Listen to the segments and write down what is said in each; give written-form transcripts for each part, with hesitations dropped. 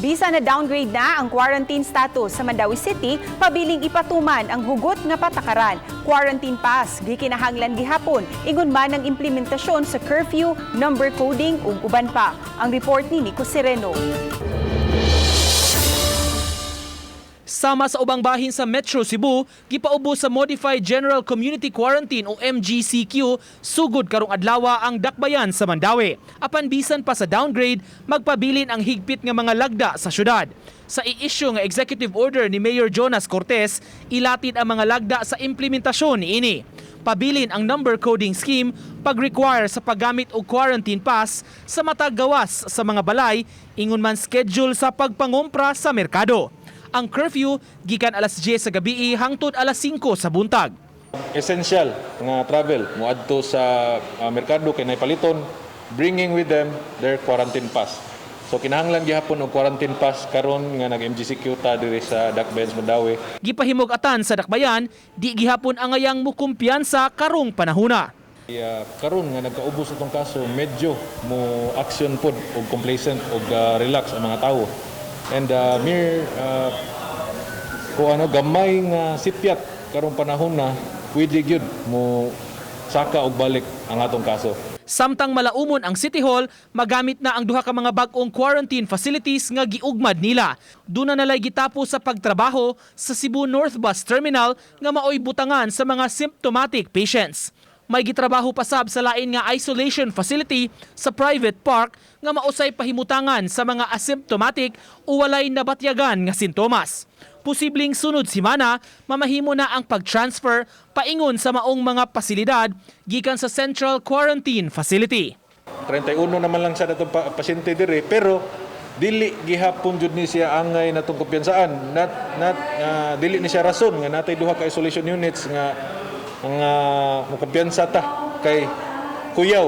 Bisan na downgrade na ang quarantine status sa Mandaue City, pabiling ipatuman ang hugot nga patakaran. Quarantine pass gikinahanglan gihapon ingon man ang implementasyon sa curfew, number coding ug uban pa. Ang report ni Nico Sereno. Sama sa ubang bahin sa Metro Cebu, gipaubos sa Modified General Community Quarantine o MGCQ sugod karong adlawa ang Dakbayan sa Mandaue. Apan bisan pa sa downgrade, magpabilin ang higpit nga mga lagda sa syudad. Sa i-issue nga executive order ni Mayor Jonas Cortes, ilatid ang mga lagda sa implementasyon niini. Pabilin ang number coding scheme, pag-require sa paggamit og quarantine pass sa matag gawas sa mga balay, ingon man schedule sa pagpangompra sa merkado. Ang curfew gikan alas 10 sa gabi hangtod alas 5 sa buntag. Essential nga travel moadto sa merkado kay nay paliton, bringing with them their quarantine pass. So kinahanglan gihapon og quarantine pass karon nga nag-MGCQ ta diri sa Dakbayan sa Mandaue. Gipahimug-atan sa Dakbayan, di gihapon angayang mukumpiyansa karong panahuna. Karon nga nagkaubos atong kaso, medyo mo action pod og complacent og relax ang mga tawo. And mere kung ano gamay nga sipyat karong panahon na, pwede gyud mo saka og balik ang atong kaso. Samtang malaumon ang City Hall, magamit na ang duha ka mga bag-ong quarantine facilities nga giugmad nila. Duna nalay gitapos sa pagtrabaho sa Cebu North Bus Terminal nga maoy butangan sa mga symptomatic patients. May gitrabaho pa sab sa lain nga isolation facility sa private park nga mausay pahimutangan sa mga asymptomatic o walay nabatyagan nga sintomas. Posibleng sunod simana, mamahimo na ang pag-transfer paingon sa maong mga pasilidad gikan sa Central Quarantine Facility. 31 naman lang sa natong pasyente diri, pero dili gihapon jud ni siya angay natong kumpiyansaan, not not dili ni siya rason nga natay duha ka isolation units nga nga mokumpiyansa ta kay kuyaw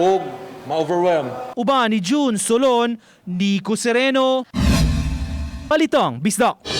og ma-overwhelm. Uban ni June Solon, Nico Sereno, Balitang Bisdak.